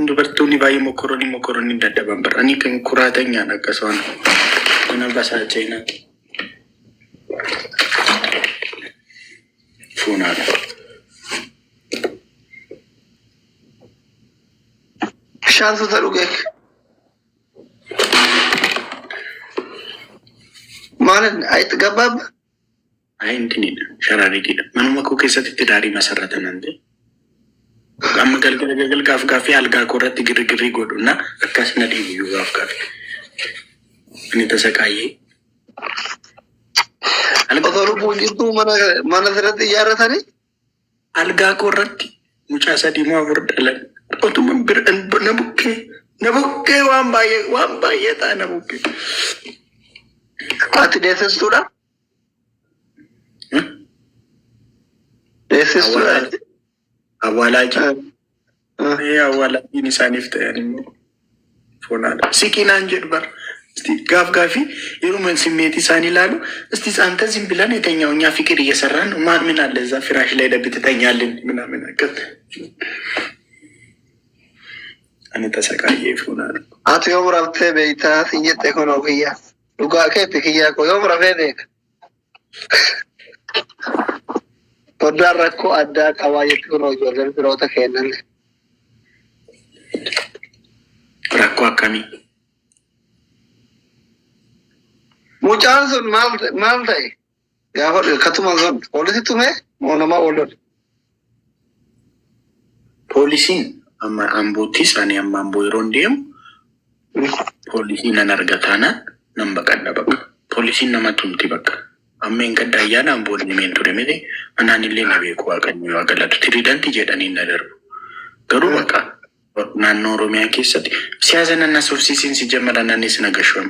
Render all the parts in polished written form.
Dubartoonni baay'ee mokoronii mokoronii dadhaban bara. Ani kan kuraatanyaan akkasuma mana basaacheenaa fuunaadha. Bishaan suuta dhugee. Maal ayitti gabaabba? Ayi intinidha. Sharaariitiidha. Manuma koo keessatti tidaarii masarrata nan ta'e. Amma galgala galgal gaaf gaaffii algaa koo irratti girgirrii godhu na akkas na dhiibu iyyuu gaaf gaaffii. Ani tasaqaayyee. Osoo lubbuun jirtuu mana mana sirratti ijaarratanii? Algaa koo irratti mucaa sadii moo afur dhalan. Otuma bira na bukkee na bukkee waan baay'ee waan baay'ee ta'a na bukkee. Ati deessistuudha? Deessistuudha? Awwaalaaji. Ee awwaalaajiin isaaniif ta'an immoo foonaadha. Siqinaan jedhu bara. እስቲ ጋፍ ጋፊ የሩመን ስሜት isaanii ilaalu እስቲ አንተ ዝም ብለን የተኛው እኛ ፍቅር እየሰራን ነው። ማን ምን አለ እዛ ፍራሽ ላይ ለብ ትተኛልን ምናምን አከ ani ተሰቃየ ይሆናል። Ati yoom raftee beektaa sin jette kunoo kiyya. Dhugaa keetti kiyyaa koo yoom rafee beeka? Soddaan rakkoo addaa qabaa jetti kunoo ijoolleen firoota kennan. Rakkoo akkamii? Mucaan sun maal maal ta'e? Gaafa katuma sun poolisitti tumee moo nama oolol? Poolisiin amma Amboottis ani amma Amboo yeroon deemu poolisii nan arga taanaan nan baqadha bakka. Poolisiin nama tumti bakka. Amma hin gadda ayyaana Amboo deemeen ture miti anaan illee na beeku Waaqayyo haa galatu. Tiriidantii jedhanii na darbu. Garuu bakka naannoo Oromiyaa keessatti siyaasa nan asofsiisiin si jammara nanis na gashuun.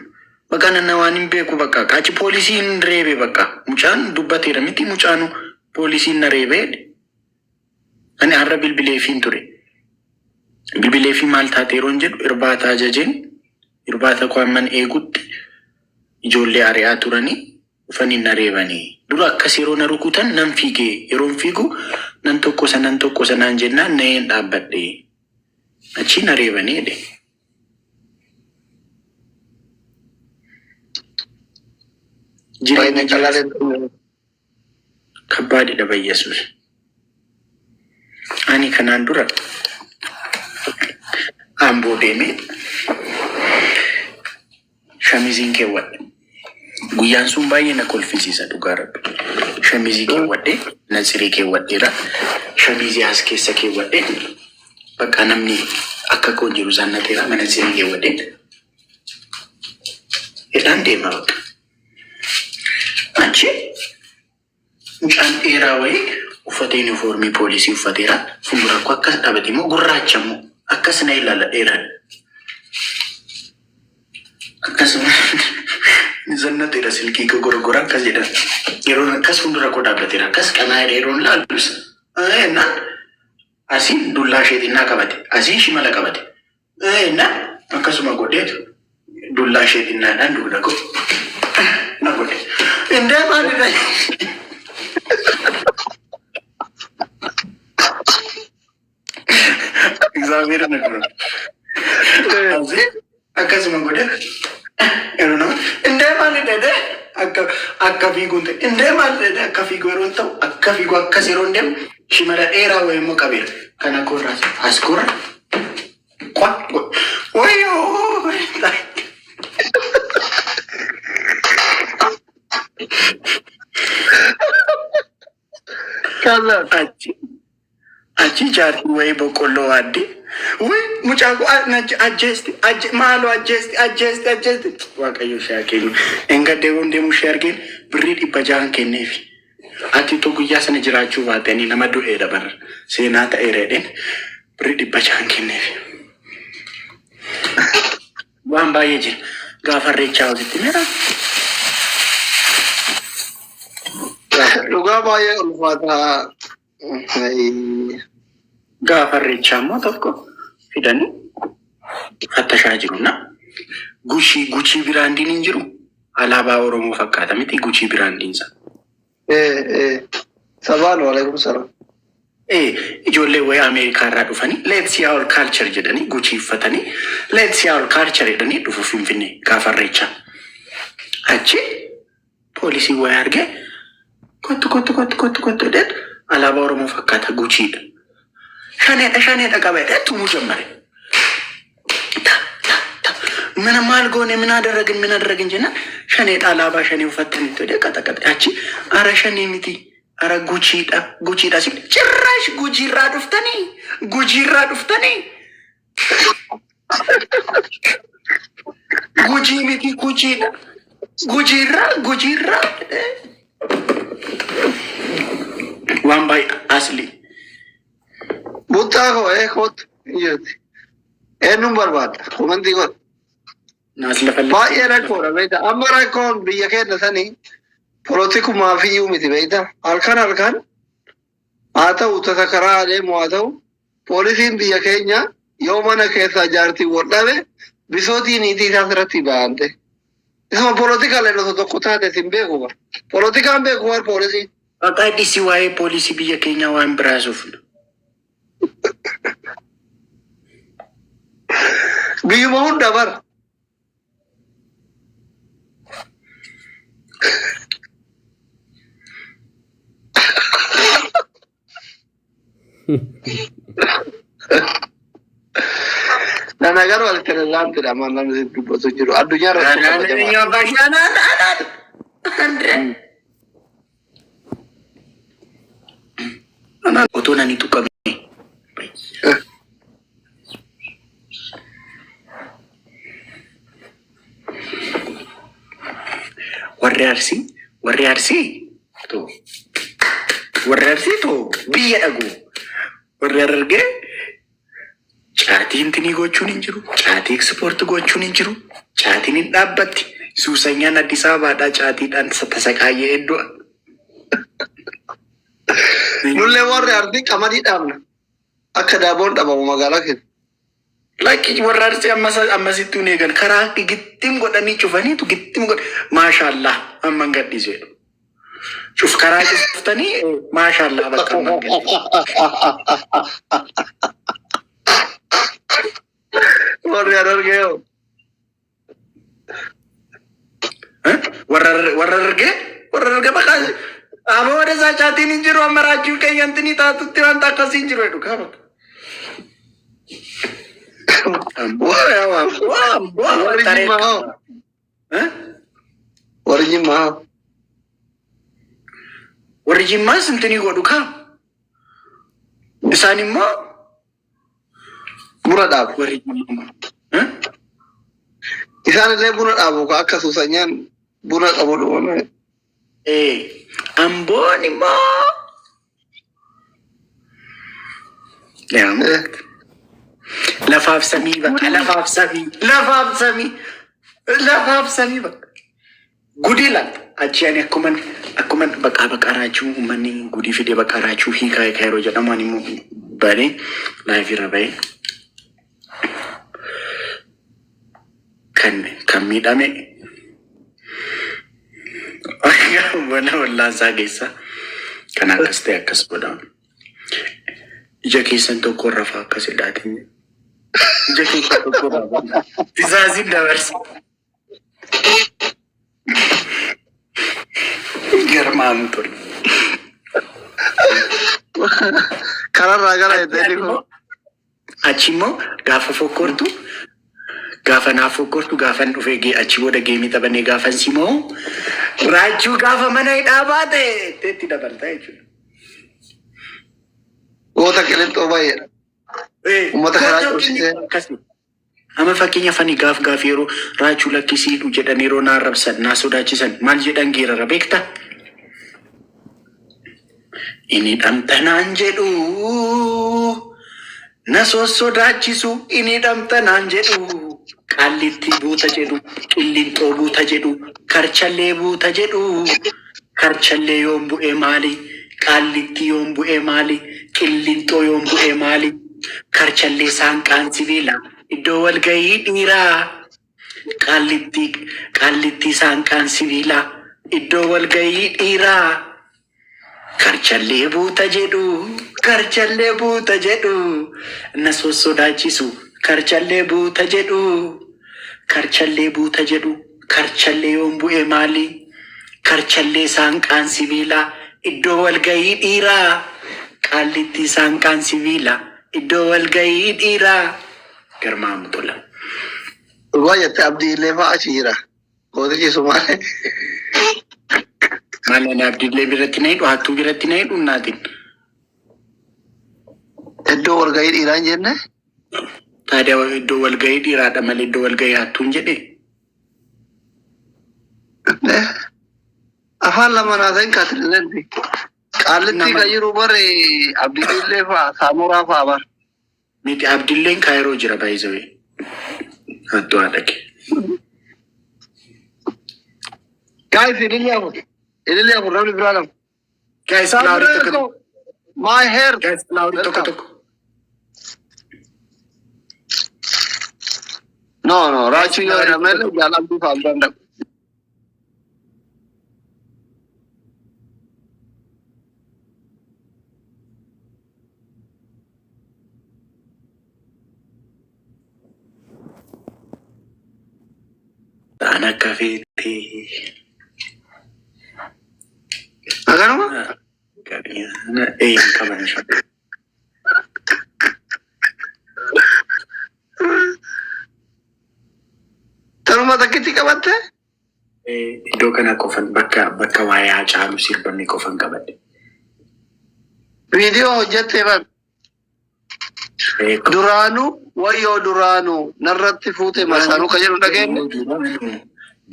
Bakka nana waan hin beeku bakka qaachi poolisiin reebe bakka mucaan dubbateera miti mucaanu poolisiin na reebee ani har'a bilbileefiin ture. Bilbileefii maal taate yeroon jedhu irbaata ajajeen irbaata koo amman eegutti ijoollee ari'aa turanii dhufanii na reebanii. Dura akkas yeroo na rukutan nan fiigee yeroon fiigu nan tokkosa nan tokkosa naan jennaan na'een dhaabbadhe. Achii na reebanii jedhe. Jireenya Wayne qalaaleen kabbaadidha bayyesuus. Ani kanaan dura Amboo deemee shamiziin keewwadhe. Guyyaan sun baay'ee na kolfisiisa dhugaa rabbi. Shamizii keewwadhe, natsirii keewwadheera. Shamizii as keessa keewwadhe. Bakka namni akka koo jiru zannateera mana tsirii keewwadhe. Hidhaan deema bakka. Achi mucaan dheeraa wayii uffata yuunifoormii poolisii uffateera. Fuuldura koo akkas dhaabate immoo gurraacha immoo akkas na ilaala dheeraan. Akkasuma zannateera silkii koo gorgora akkas jedhan. Yeroon akkas fuuldura koo dhaabbateera akkas qanaa jedhee yeroon ilaalu naan asiin dullaa ishee xinnaa qabate asiin shimala qabate. Naan akkasuma godheetu dullaa ishee xinnaadhaan dugda koo na godhe. Indee maalirra? እግዚአብሔር na godhe. Akkasuma godhe yeroo nama indee maali jedhee akka akka fiiguun ta'e indee maali jedhee akka fiigu yeroo ta'u akka fiigu akkas yeroo deemu shimala dheeraa wayii immoo qabeera. Kana koorraa as koorra Kwa wayyoo. Kala. Achi achi jaartii wayii boqqolloo waaddi. Wuy mucaa koo ajjeesti maaloo ajjeesti ajjeesti ajjeesti. Waaqayyo ishee haa kennu. Engaddee deemu ishee argeen birrii 600 kenneefi. Ati utuu guyyaa sana jiraachuu baatte ani nama du'eedha bar seenaa ta'eera jedheen birrii 600 kenneefi. Waan baay'ee jira. Gaafa irreechaa walitti mira. Dhugaa baay'ee ulfaataa. Gaafa irreechaa immoo tokko fidanii fattashaa jiru na. Guchii Guchii biraandiin hin jiru. Alaabaa Oromoo fakkaata miti Guchii biraandiin isaa. Sabaan waalaikum salaam. Ijoollee wayii Ameerikaa irraa dhufanii "Let's see our culture" jedhanii Gucci uffatanii, "Let's see our culture" jedhanii dhufu Finfinnee gaafa Irreechaa. Achi poolisiin wayii argee, "Kottu, kottu, kottu, kottu, kottu" jedheet, alaabaa Oromoo fakkaata, Gucciidha. "Shaneedha, shaneedha, qaba" jedhee tumuu jammare. Ta ta ta mana maal goone, ምን አደረግን, ምን አደረግን jennaan, "Shaneedha, alaabaa shanee uffattanii" jedhee qaxa qaxa. Achi "Ara shanee miti, ara Gucciidha, Gucciidha" si "ጭራሽ Gujiirraa dhuftanii, Gujiirraa dhuftanii, Gujii miti, Gucciidha, Gujiirraa, Gujiirraa" waan baay'ee asli. Buttaa koo kootu hin jirti. Eenyuun barbaadda? Komantii godhi. Naas lafa Baay'ee rakkoodha beekta. Amma rakkoon biyya keenya sanii poolitikumaa fi iyyuu miti beekta. Halkan halkan haa ta'u, tasa karaa adeemu haa ta'u, poolisiin biyya keenya yoo mana keessaa jaartiin wal dhabe, bisootii niitii isaa irratti ba'ante. Isuma poolitikalee osoo tokko taate sin beeku bara. Poolitikaan beeku bara poolisiin. Maqaa dhisi, waa'ee poolisii biyya keenyaa waan biraa suufna. Biyyuma hunda bara. Nana garuu alkerellaantidha amma namni dubbatu jiru. Addunyaa irratti kabajamaa. Otoo nani tuqame. Warri Arsii, warri Arsii too, warri Arsii too biyya dhagu. Warri Harargee caatii intinii gochuun hin jiru. Caatii export gochuun hin jiru. Caatiin hin dhaabbatti. Suusanyaan Addis Ababaadhaa caatiidhaan tasaqaayyee hedduu. Nullee warri Arsii qamadii dhaabna. Akka daaboon dhabamu magaalaa keessa. Lakki, warra Arsii ammasittuu hin eegan, karaa gittim godhanii cufaniitu gittim godhan, maashaallah amma hin gadhiisu jedhu. Cuf karaa cuftanii, maashaallah, bakka amma hin gadhiisu. Warri Harargee hoo? Warra Harargee, warra Harargee bakka amma warra isaa caatiin hin jiru, amma raachuu keeyyantinii taatutti wanta akkasii hin jiru jedhu kaa bakka. Warri Jimmaa hoo? Warri Jimmaa hoo? Warri Jimmaas intinii godhu kaa. Isaan immoo Buna dhaabu. Warri Jimmaa. Isaan illee buna dhaabu ka akka suusanyaan buna qabu dhuman. Amboon immoo yaa, lafaaf samii bakka, lafaaf samii, lafaaf samii, lafaaf samii bakka. Gudii laata achi ani akkuman baqaa baqaa raachuu uummanni gudii fidee baqaa raachuu hiikaa hiikaa yeroo jedhamu, ani immoo banee live irra bahee kan miidhame mana wallaansaa keessa kan akkas ta'e akkas godha. Ija keessan tokko irra fa'aa akkas hidhaatiin. Ija keessan tokko irra Tisaasin dabarsa. Garmaam ture. Kararraa gara jettee kun. Achi immoo gaafa fokkortu, gaafa naaf fokkortu, gaafan dhufee achi booda geemii taphannee gaafan simoo raachuu gaafa mana hidhaa baate itti dabalta jechuudha. Goota qilixxoo baay'eedha. Uummata karaa cabsitee. Akkasii. Amma fakkeenyaaf ani gaaf gaaf yeroo raachuu lakkisiidhu jedhan, yeroo na arrabsan, naa sodaachisan, maal jedhan geerara beektaa? Inni dhamtanaan jedhu na sossodaachisu, inni dhamtanaan jedhu, Qaallitti buuta jedhu, Qillinxoo buuta jedhu, Karchallee buuta jedhu, Karchallee yoon bu'e maali? Qaallitti yoon bu'e maali? Qillinxoo yoon bu'e maali? Karchallee saanqaan sibiila iddoo walgahii dhiiraa. Qaallitti, Qaallitti saanqaan sibiila iddoo walgahii dhiiraa. Karchallee buuta jedhu. Karchallee buuta jedhu na sossodaachisu. Karchallee buuta jedhu. Karchallee buuta jedhu. Karchallee yoon bu'e maali? Karchallee saanqaan sibiilaa iddoo walgahii dhiiraa. Qaallittii saanqaan sibiilaa iddoo walgahii dhiiraa. Garmaamu tola. Dhugaa jette, Abdii illee fa'aa achi jira. Gootichi Sumaalee. Maal, ani Abdiillee biratti na hidhu, hattuu biratti na hidhu naatiin. Iddoo walgahii dhiiraa hin jenne. Taadiyaa, iddoo walgahii dhiiraadha malee iddoo walgahii hattuun jedhee. Afaan lama naa ta'in kaatileenti. Qaallittii Nama kan jiru bare Abdii illee fa'aa, Saamuraa fa'aa bara. Miti, Abdilleen Kaayiroo jira baay'isawee. Hattuu haadha kee. Guys, ilillee afur. Ilillee afur, namni biraa lama. Guys, flower Saamuraa tokko ko my hair. Guys, flower tokko Welcome. tokko. No, no, Guys, Raachuu yoo flower tokko jedhame tokko. jaalaltuu fa'aa danda'u. Ta'an akka feetee. Agaruma? Ee, hin qaban ishee. Tanuma takkitti qabatte? Iddoo kana qofan, bakka waa'ee Haacaaluu sirbame qofan qabadhe. Viidiyoo hojjettee bar. Duraanuu wayyoo, duraanuu narratti fuute masaanuu kan jedhu dhageenye.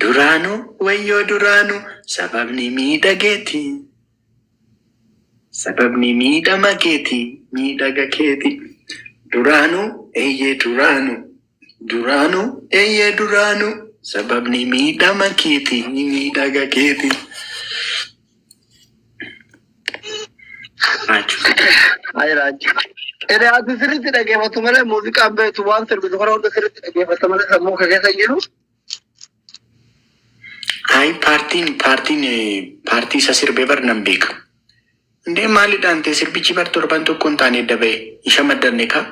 Duraanuu wayyoo, duraanuu sababni miidhageeti. Sababni miidhama keeti, miidhaga keeti. Duraanuu eeyyee duraanuu, duraanuu eeyyee duraanuu, sababni miidhama keeti, miidhaga keeti. Raachuu. Ayi Raachuu. Ede, ati sirriitti dhaggeeffattu malee muuziqaan beektu, waan sirbitu kana hunda sirriitti dhaggeeffatta malee sammuu kee keessa hin jiru. Ayi, paartii isa sirbee bar nan beeka. Indee, maalidhaan ta'e sirbichi bar torban tokko hin taane edda ba'e hin shamaddanne kaa.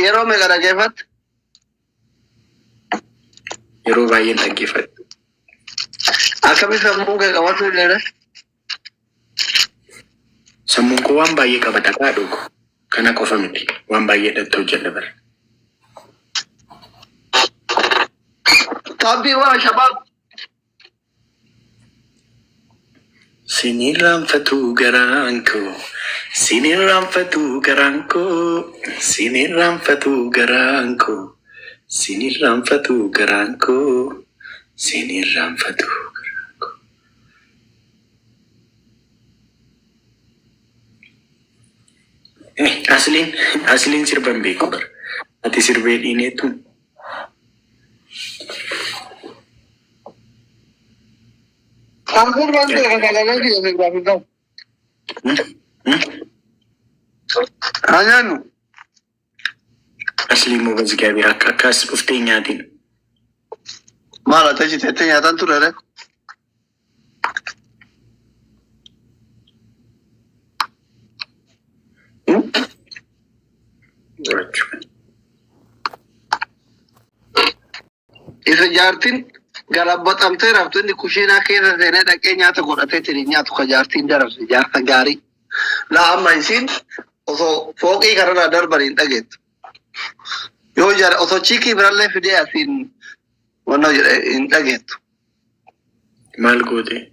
Yeroo meeqa dhaggeeffatte? Yeroo baay'een dhaggeeffadha. Akkami sammuu kee qabachuu illee? Sammuun koo waan baay'ee qabata kaa dhugu. Kana qofa miti, waan baay'ee dhatti hojjedha bara. Taabbii waa shabaab. Sin irraanfatu garaan koo, sin irraanfatu garaan koo, sin irraanfatu garaan koo, sin irraanfatu garaan koo, sin irraanfatu garaan koo. Asliin sirban beeku bara. Ati sirbee dhiineetu. Kan sirbaan ta'e kan sagalee kiyya sirbaaf hin ta'u. Haa nyaannu. Aslii immoo በእግዚአብሔር akka akkas dhuftee nyaatiin. Maal, ati achi teettee nyaataan ture ree? Raachuu. Isa jaartiin galabbaxamtee raftu, inni kushiinaa keessa seenee dhaqee nyaata godhatee tiri nyaatu ka jaartiin darabse jaarsa gaarii. Laa, amma isiin osoo fooqii kanarraa darban hin dhageettu. Yoo jara osoo chiikii birallee fidee asiin wannoo jedhe hin dhageettu. Maal goote?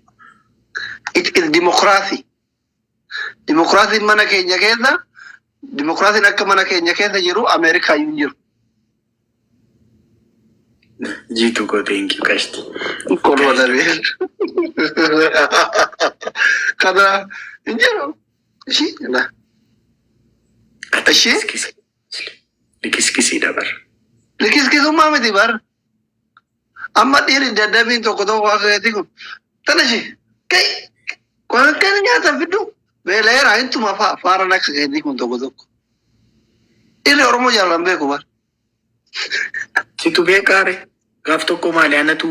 It is democracy. Dimokiraasiin mana keenya keessa, dimokiraasiin akka mana keenya keessa jiru Ameerikaa hin jiru. Jiitu koo, thank you qashti. Kolfa darbee. Kana hin jiru. Ishii na. Ati Ishii? likiskisi. Likiskisiidha bara. Likiskisummaa miti bar. Amma dhiirri daddabiin tokko tokko akka keetii kun tana ishee kai waan kana nyaata fiddu beela'eera hin tuma fa'a faaran akka keetii kun tokko tokko. Dhiirri Oromoo jaalan beeku bar. Situ beekaare. Gaaf tokko maali, anatu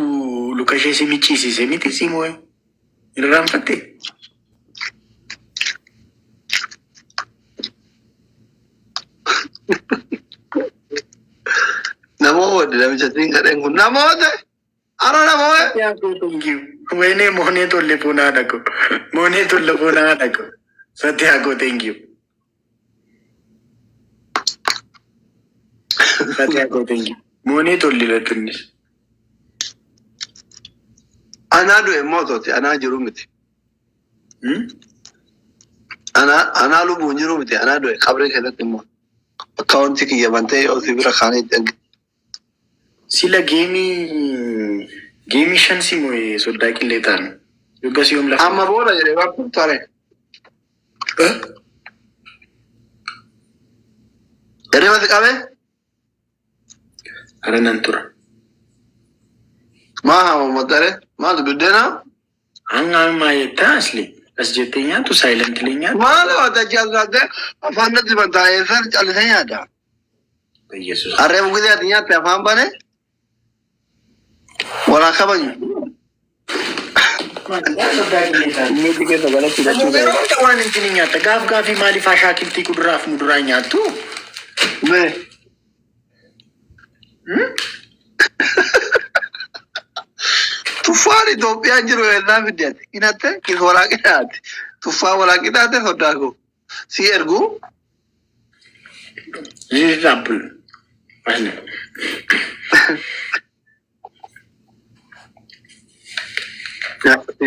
luka ishee si micciisise miti, si moo'e. Hin irraanfatte? Qabdi namicha siin gadheen kun namoota ara namoota. Wayne moonee tolle fuunaa dhaqu. Moonee tolle fuunaa dhaqu. Santiago, thank you. Santiago, thank you. Moonee tolle latunnis. Anaa du'e mootooti anaa jiru miti. Anaa lubbuun jiru miti, anaa du'e qabrii keessatti immoo. Akkaawuntii kiyya bantee yoo si bira kaanii itti ergi. Sila game shan si mo'e soddaa qillee ta'an. Yoggas yoom lafa. Amma booda jedhee waan kun tare. Hirriba si qabee? Ara nan tura. Maa haamammattare? Maal biddeena? Hanga ammaa jettaa asli. As jettee nyaattu silently nyaattu. Maal waata jaalladhe afaan natti bantaa eessan callisee nyaata. Yesuus. Harree bugitee ati nyaatte afaan bane walaa kabaju. Soddaa qillee ta'an. Inni keessa galatti hidhachuu Yeroo ta'e. hunda waan hin nyaatta. Gaaf gaafii maaliif ashaakiltii kuduraaf muduraa nyaattu? Mee tuffaan Itoophiyaan jiru eessaa fidde ati? Hinatte kis walaa qixaate. Tuffaa walaa qixaate soddaa koo. Si ergu. This is apple. Asli.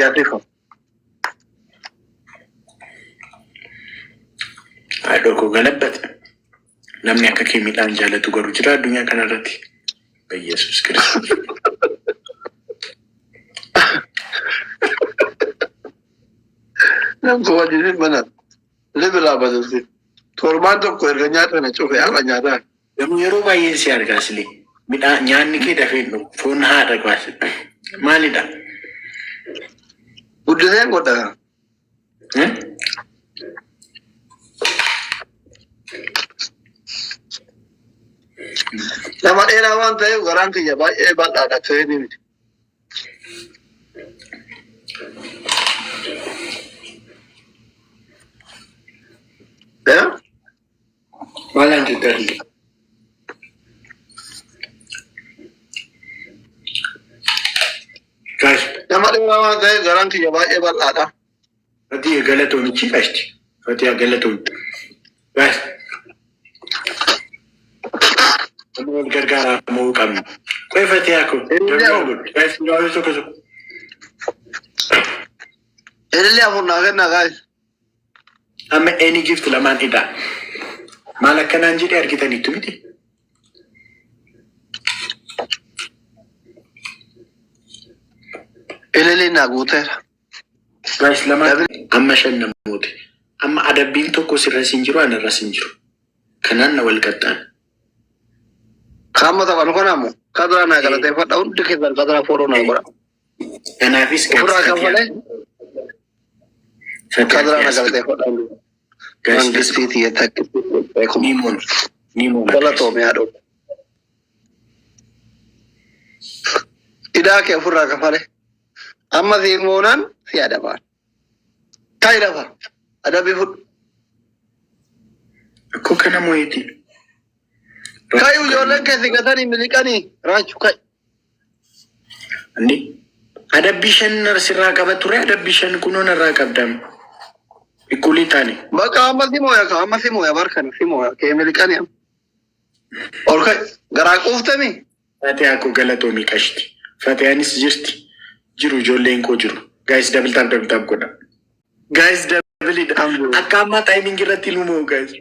Yaatifa. Haadhoo koo galabbate. Namni akka kee midhaan jaalatu garuu jira addunyaa kanarratti. Yesuus Kiristoos. Namni wajjin mana libira baduuti. Torbaan tokko erga nyaata na cufe har'a nyaataa. Garuu yeroo baay'ee si argaa asli. Midhaan nyaanni kee dafee hin dhumu. Foon haadha baase. Maalidha? Guddiseen godha. Eh? Nama dheeraa waan ta'eef garaan kiyya baay'ee bal'aadha ta'ee ni miti. Eh? Maalaan jettarri? Guys, Nama dheeraa waan ta'eef garaan kiyya baay'ee bal'aadha. Fatii galatoomichi qashti. Fatii galatoomi. Guys, nama wal gargaaraa mo'uu qabna. Qoy Fatii akkoo. Guys, gaafii tokko tokko. Ilillee afur naa kennaa guys. Amma any gift lamaan hidhaa. Maal akkanaan jedhee argitaniittu miti? Ilillee naa guuteera. Guys, lamaan amma shan namooti. Amma adabbiin tokko sirras hin jiru, anarras hin jiru. Kanaan na wal qaxxaan. Qaama taphannu kanaamu kadraa naa galateeffadha hundi keessan kadraa fooloo naa godha. Kanaafis guys, Ofirraa Fatiyaa. kaffalee Fatiyaa kadraa naa guys, galateeffadha hundi. guys, let's go. Mangistii tiyya takka beekuma. Ni moona. Ni moona guys. Galatoomii haadhoo. Idaa kee ofirraa kafale. Amma si moonaan si adabaan. Ta'i lafa. Adabbii fudhu. Akkoo kana mo'eeti. Ka'i ijoolleen kee si gatanii miliqanii raachu ka'i. Andi adabbii shan sirraa qaba ture, adabbii shan kunoo narraa qabdam. Ikkulii taane. Bakka amma si mooya ka amma si mooya barkana si mooya kee miliqanii amma. Ol ka'i. Garaa quuftami. Fatiyaa koo galatoomii qashti. Fatiyaanis jirti. Jiru ijoolleen koo jiru. Guys, double tap, double tap godha. Guys, double dha. Akka ammaa timing irratti nu mo'u guys.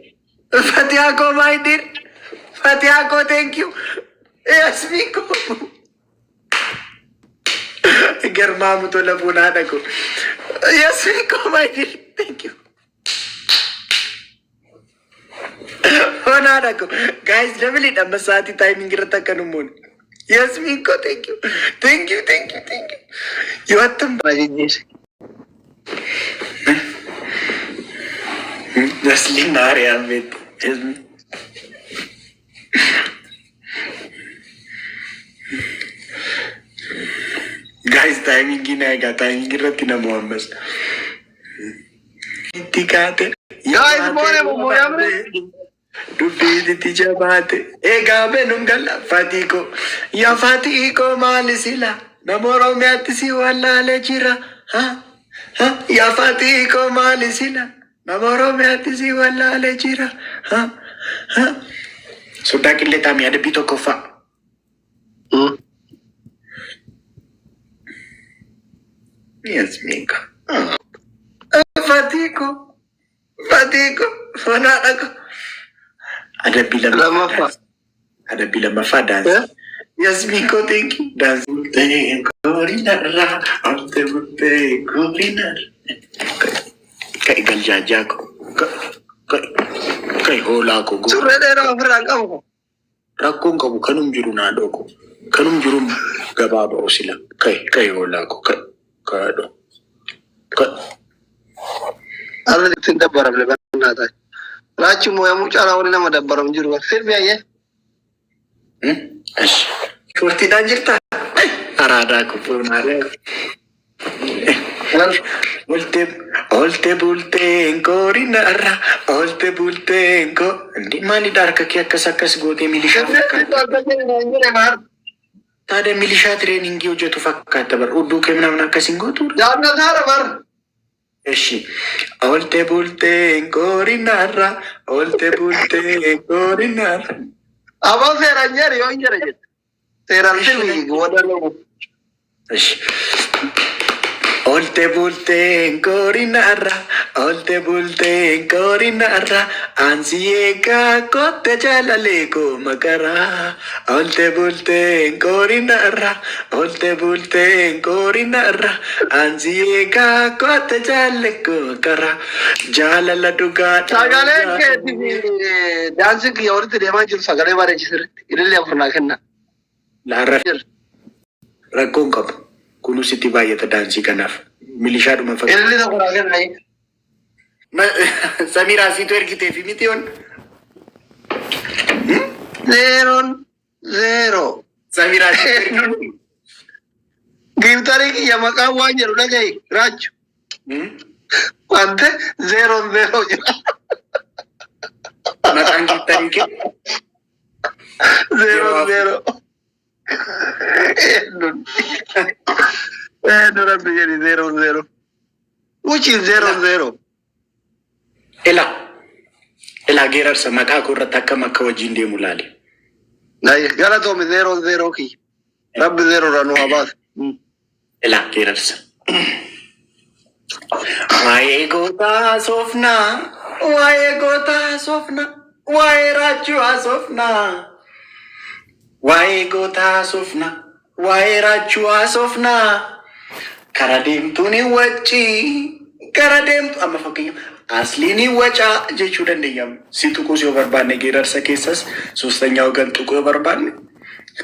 Fatiyaa koo, my dear. Fatiyaa koo, thank you. Yasmin koo. Garmaamu tola fuunaa koo. Yasmin koo, my dear. Thank you. Fonaadha koo. Guys, double dha amma sa'aatii timing irratti akka nu mo'u. Yasmin koo, thank you. Thank you, thank you, thank you. Yoo attam Na jijjiirse. Yasmin Maariyaam beektu. Yasmin. Guys, timing na egaa timing irratti nama ammas. Itti kaate. Guys, moone moo mooyamne? Dubbiin itti jabaate. Egaa benuun galla fatii koo. Yaa fatii koo maali sila? Nama Oromiyaatti si wallaalee jira. Ha? Ha? Yaa fatii koo maali sila? Nama Oromiyaatti si wallaalee jira. Ha? Ha? Soddaa qillee taamii adabbii tokkoffaa. Yes, Mika. Fatii koo. Fatii koo. Fanaadha koo. Adabbii lammaffaa Lammaffaa. daansii. Adabbii lammaffaa daansii. Eh? Yes, Miko, thank you. Daansii. Bultee goorinarra. Olte bultee goorinarra. Ka'i galjaajaa koo. Ka'i ka'i hoolaa koo goota. Surree dheeraa ofirraa hin qabu. Rakkoon qabu kanum jiru naa dhoko. Kanum jiru gabaa ba'u sila. Ka'i ka'i hoolaa koo ka'i kaadho. Ka'i. Arra ittiin dabbaramne bannaa ta'a. Raachi mooyamuu caalaa wani nama dabbaramu jiru. Sirbi ayyee. Ashi. Shortiidhaan jirtaa? Araadaa koo boonaadha. Olte olte bultee goorinarra olte bultee go. Inni maalidha harka kee akkas akkas gootee milishaa fakkaata? Taada milishaa training hojjetu fakkaata bar hudduu kee ምናምን akkas hin gootu. Jaallataara bar. Eshi. Olte bultee goorinarra olte bultee goorinarra. Aboo seeraan jedhe yoo hin jedhe jette. Seeraan sirbi wadaloo. Eshi. Olte bultee goorinarra olte bultee goorinarra ansi eegaa kotte jaalalee koo makaraa. Olte bultee goorinarra olte bultee goorinarra ansi eegaa kotte jaalle koo makaraa. Jaalala dhugaadha. Sagaleen keetii fi daansiin kiyya walitti deemaa jiru sagalee bareechisirritti. Ilillee afur naa kenna. Laarra rakkoon qabu. Kunus itti baay'ata daansii kanaaf. Milishaadhuma fakkaata. Ilillee tokko naa kenna. Samiraa siitu ergiteefi miti on. Zeeroon zeeroo. Samiraa siitu ergiteefi. Giftarii kiyya maqaan waan jedhu dhagahi raachu. Wante zeeroon zeeroo jira. Maqaan giftarii kee Zeeroon zeeroo. Eenyuun eenyu rabbi jedhi zeeroon zeeroo. Which is zeeroon zeeroo? Ila. Ilaa geerarsa maqaa koo irratti akkam akka wajjin deemu laali. Galatoomi zeeroon zeeroo kiyya. Rabbi zeeroo irraa nu haa baasu. Ilaa geerarsa. Waa'ee gootaa soofnaa, waa'ee gootaa soofnaa, waa'ee raachuu haasofnaa. Waa'ee gootaa haasofnaa, waa'ee raachuu haasofnaa. Kara deemtuun hin wacci, kara deemtu amma fakkeenya asliin hin wacaa jechuu dandeenya. Si tuquus yoo barbaanne geerarsa keessas ሶስተኛ ወገን tuquu yoo barbaanne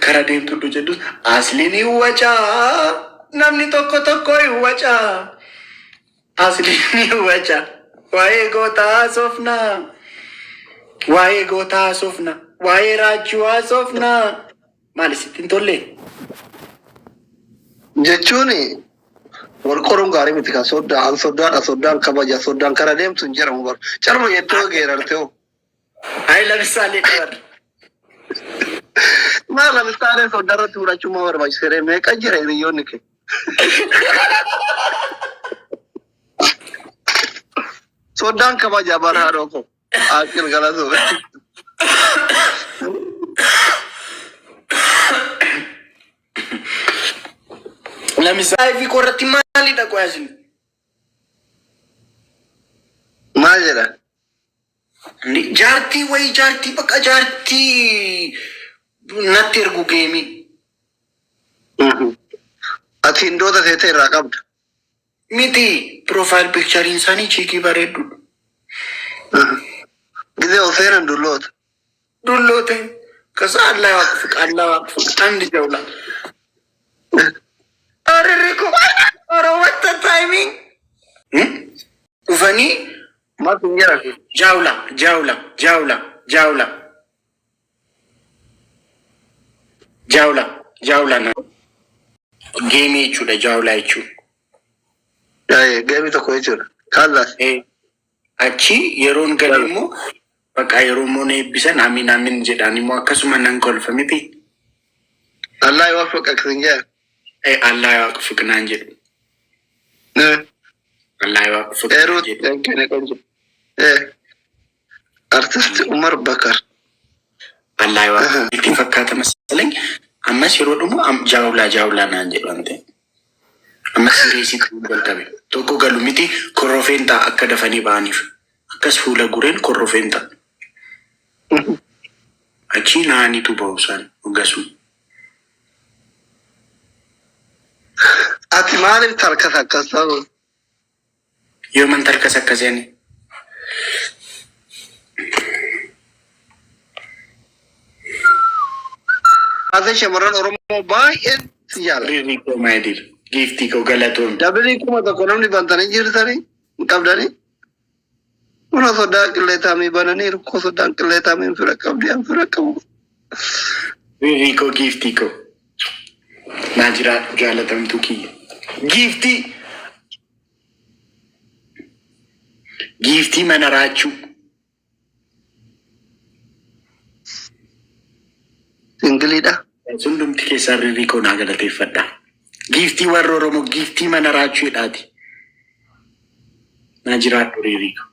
kara deemtu iddoo jedhus asliin hin wacaa namni tokko tokko hin wacaa. Asliin hin wacaa. Waa'ee gootaa haasofnaa. Waa'ee gootaa haasofnaa. Waa'ee raachuu haasofnaa. Maali sitti hin tolle? Jechuun wal qoruun gaarii miti kan soddaa an soddaadha soddaan kabaja soddaan kara deemtu hin jedhamu bar. Carma jettee geerarte hoo. Ayi lamsaalee qaban. Maal lamsaalee soddaa irratti fudhachuun maa barbaachisee meeqa jira hiriyoonni kee? Soddaan kabaja bara haadhoo koo. Aqil galatoo. Lamsaalee fi korratti maalidha qoyaasin? Maal jedha? Jaartii wayii jaartii bakka jaartii natti ergu geemii. Ati hindoota seetee irraa qabda. Miti profile picturein isaanii chiikii bareeddudha. Gizee ol seenan dulloota. Dulloote ከዛ አላህ ያቅፍቅ አላህ ያቅፍቅ አንድ ጀውላ አረሪኮ ኧረ what the timing dhufanii Maal hin jedhan? jaawla jaawla jaawla jaawla jaawla jaawla na geemii jechuudha jaawla jechuudha. Geemii tokko jechuudha. Kaallaas. Achi yeroon gale immoo Bakka yeroo immoo na eebbisan amiin amiin jedhaan immoo akkasuma nan kolfa miti. Allah yuwaffiqak sin jedhan. Allah yuwaffiq naan jedhu. Allah yuwaffiq naan Eeruu jedhu. kene qonjo. Artist Umar Bakar. Allah yuwaffiq itti fakkaata masalany. Ammas yeroo dhumu jaawlaa jaawlaa naan jedhu waan ta'e. Ammas sireesii ta'uu jalqabe. Tokko galu miti korrofeen ta'a akka dafanii ba'aniif. Akkas fuula gureen korrofeen ta'a. Achii naanitu ba'u isaan hoggasuma. Ati maaliif tarkas akkas ta'u? Yooman tarkas akkasii ani? Ati shamarran Oromoo baay'een si jaalladha. Riirrii koo maayidiir. Giiftii koo galatoon. Dabilii 1000 namni bantanii jirtanii hin qabdanii. Kun sodaa qilleetaamii bananiiru. Kun sodaan qilleetaamii hin fira qabdi hin fira qabu. Riirrii koo giiftii koo. Naa jiraadhu jaalatamtuu kiyya. Giiftii. Giiftii mana raachuu. Singiliidha. Hundumti keessaan riirrii koo naa galateeffadha. Giiftii warra Oromoo giiftii mana raachuu jedhaati. Naa jiraadhu riirrii koo.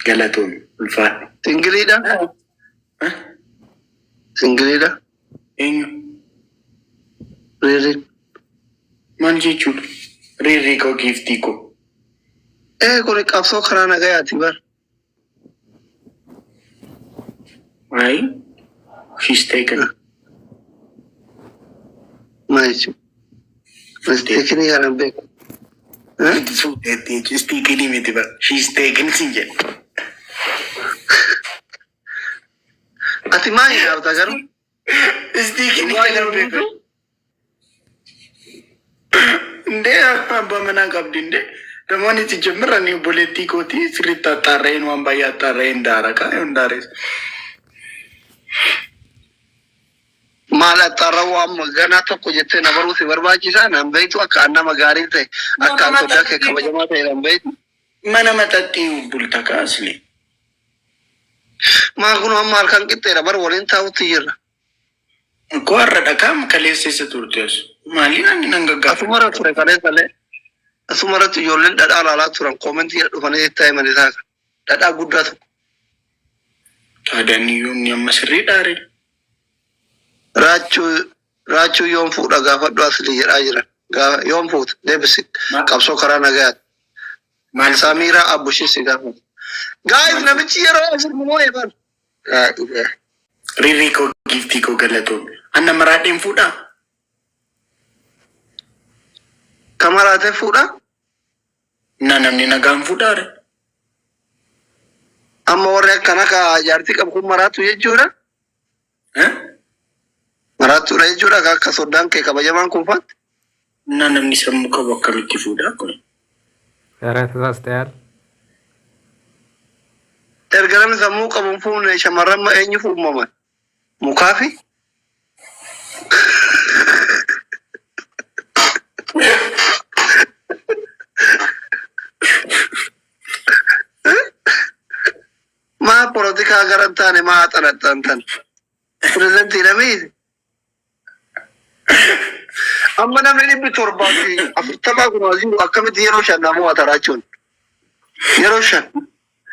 Galatoon ulfaadhu. Singiliidha. Singiliidha. Eenyu? Riirriin. Maal jechuudha? Riirrii koo giiftii koo. Ee kun qabsoo karaa nagayaati bar. Ayi, she's taken. Maal jechuudha? Misteekinii kana hin beeku. Fuudheetti istiikinii miti bara. She's taken sin jedhe. Ati maa hin dhaabta garuu? Istiikinii kana hin beeku. Indee abbaa manaa qabdi indee. Namoonni ሲጀምር ani obboleettii kooti sirriitti axxaarra'een waan baay'ee axxaarra'een daara kaa yoon daares. Maal axxaarrawuu amma ganaa tokko jettee na baruu si barbaachisaa? Nan beektu akka an nama gaarii ta'e akka an sodaa kee kabajamaa ta'e nan beektu. Mana maxaxxii bulta kaasli. Maa kun amma halkan qixxeedha bar waliin taa'utti jirra. Koo har'a dhakaa kaleessa eessa turte as? Maaliin ani nan gaggaafa? Asumarra ture kaleessallee. Asumarratti ijoolleen dhadhaa laalaa turan koomentii dhufanii itti himan isaa kana. Dhadhaa guddaa tokko. Taadaan iyyuu inni amma sirrii dhaare. Raachuu raachuu yoom fuudha gaafadhu asli jedhaa jiran. Yoom fuuta deebisi qabsoo karaa nagayaati. Maal Samiiraa Abbushii si gaafata. Gaayis namichi yeroo afur moo eeban. Riirrii koo giiftii koo galatoom. Anna maraadheen fuudhaa? Kamaraatee fuudha. Na namni nagaan fuudhaare. Amma warri akkana ka jaartii qabu kun maraatu jechuudha. Eh? Maraatuudha jechuudha ka akka soddaan kee kabajamaan kun faatti. Na namni sammuu qabu akkamitti fuudhaa kun? ኧረ ተሳስተሃል። Erga namni sammuu qabu hin fuune shamarran ma eenyuuf uumaman? Mukaafi? Maa polotikaa gara hin taane maa xanaxxantan? Pirezidantii namii amma namni 740 kun as jiru akkamitti yeroo shan nama mo'ata jechuun? Yeroo shan.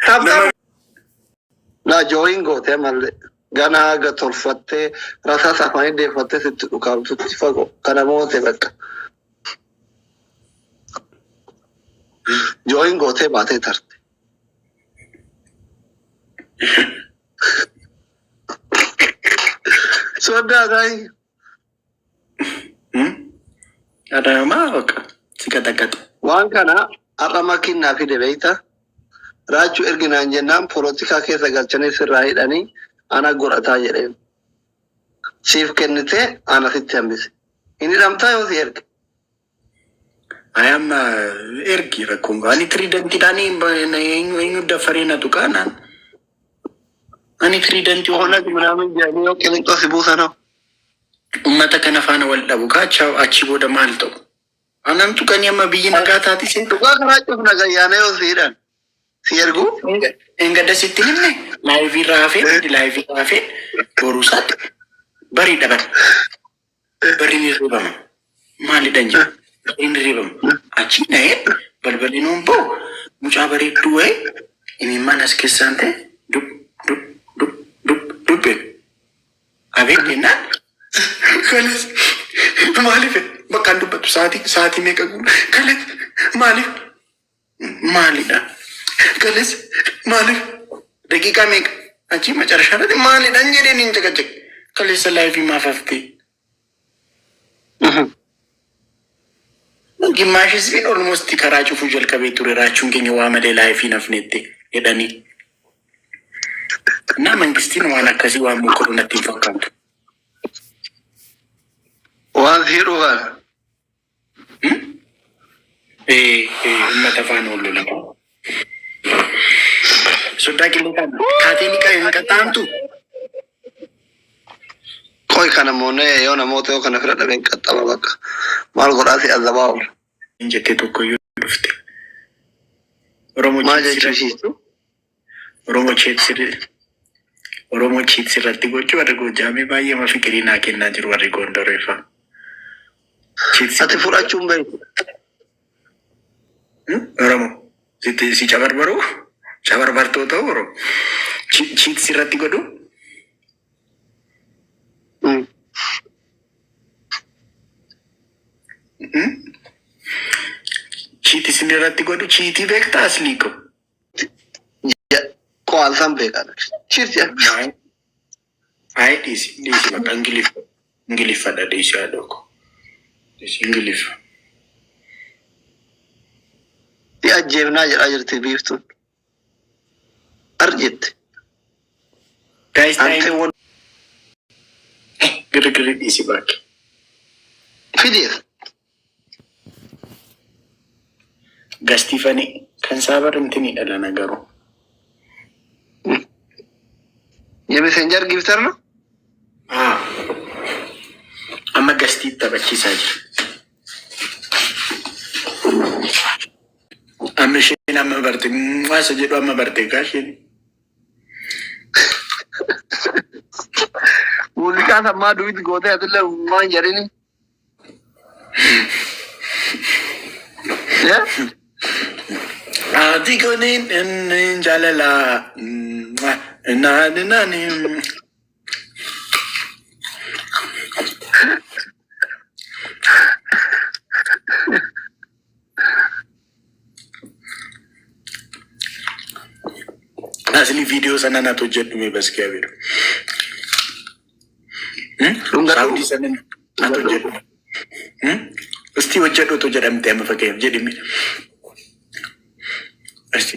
Taphtaa laa jooyin gootee mallee ganaa haga tolfattee rasaasa afaanii deeffattee sitti dhukaamtutti fagoo kana moote bakka. Jooyin gootee baatee tarte. Soddaa ta'i. Adaamaa baqa si qaxaqaxa. Waan kana har'a makiin naa fide beektaa? Raachuu erginaan jennaan polotikaa keessa galchanii sirraa hidhanii ana godhataa jedheen. Siif kennitee ana sitti hambise. Hin hidhamtaa yoo si erge? Ay amma ergi rakkoon ani tiriidantidhaan eenyu eenyu daffaree na tuqaa naan. Ani tiriidantii Oonag minaamin jedhanii yoo qilinxoo si buusan hoo? Uummata kana faana wal dhabu kaa achi booda maal ta'u? Anaan tuqanii amma biyyi nagaa taati seetu. Dhugaa karaa cufna gayyaana yoo si hidhan. Si ergu? Engadda sitti himne. Live irraa hafee, live irraa hafee boruu isaatti barii dhaban. Barri ni reebama. Maalidhan jedhu. Barri ni reebama. Achi na'ee balballi nuun bahu mucaa bareedduu wayii imimmaan as keessaan ta'e dub dub dub dub dub jedhu. Abeet jennaan kanas maaliif bakka hin dubbatu sa'aatii meeqa guun kanas maaliif maalidha kanas maaliif daqiiqaa meeqa achii macarashaa irratti maalidhan jedheen hin caqacaq kaleessa live maaf haftee. Gimmaash hizbiin almost karaa cufuu jalqabee ture, raachuun keenya waa malee live hin hafnetti jedhanii. Na mangistiin waan akkasii waan mokkoru natti hin fakkaatu. Waan si hidhuu kana. Uummata faana wal lola. Soddaa qillee kana kaatee ni hin qaxxaamtu. Qoy kana moonee yoo namoota yoo kana fira dhabeen qaxxaba bakka. Maal godhaa si azabaa oolu. Jettee tokko iyyuu dhufte. Oromoo Maal cheat jechuu ishiitu? Oromoo cheat Oromoo cheat irratti gochuu warri Goojaamii baay'ee ma fikirii naa kennaa jiru warri Gondoreeffa. Cheat Ati fudhachuun beektu. Oromoo sitti si cabarbaru cabarbartoota Oromoo cheat irratti godhu. Cheat isin irratti godhu, cheat beektaa aslii ko? Qo'aan san beekaa. Cheat jedha. Ayi, dhiisi, dhiisi, bakka Ingiliffa Ingiliffadha, dhiisi haadhoo ko. Dhiisi Ingiliffa. Si ajjeefnaa jedhaa jirti biiftuun. Ar jette. Guys, Ante time wal girgirri dhiisi bakke. Fidees. Gastiifanii kan saabar intini dhalana garuu. የ Messenger gifter ነው። Ah. Amma guest taphachiisaa jira. Amma isheen amma barte waasa jedhu amma barte gaa isheen. Muuziqaa sammaa duwit gootee atillee waan jedhini. Eh? Ati kuniin inni jaalala naani naani. Asli viidiyoo sana natu hojjedhu mee baskee abiru. Dhungadhu. Sound sana natu hojjedhu. Isti hojjedhu otoo jedhamte amma fakkeenyaaf jedhimi.